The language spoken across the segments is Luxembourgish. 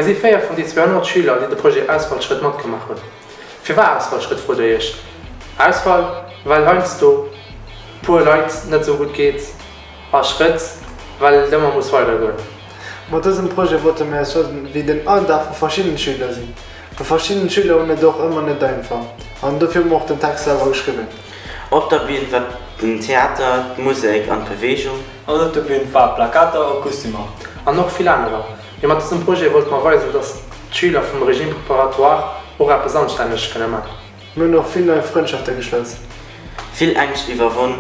Mir si 4 vun déi 200 Schüler, déi de Projet Ausfallschrëtt matgemaach hunn. Firwat Ausfallschrëtt, frot der iech? Ausfall, well heiansdo puer Leit net sou gutt geet a Schrëtt, well et ëmmer muss weidergoen. Mat dësem Projet wollte mir eis weisen, wéi den Alldag vu verschiddenen Schüler sinn. Mä verschidden Schüler hunn et och ëmmer net einfach an dofir hu mer och den Text selwer geschriwwen. Op der Bühn war den Theater, d'Musek an d'Beweegung. An op der Bühn war Plakater a Kostümer. An och vill anerer. Mee mat dësem Projet wollte mer weisen, dass d'Schüler vum Régime préparatoire och eppes Anstänneges kënne man. Mir hunn och vill nei Frëndschafte geschloss. Vill Ängscht iwwerwonn.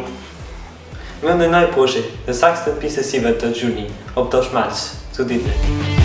Mir hunn en neie Projet, de sechste bis de siwente Juni op der Schmelz zu Diddeleng.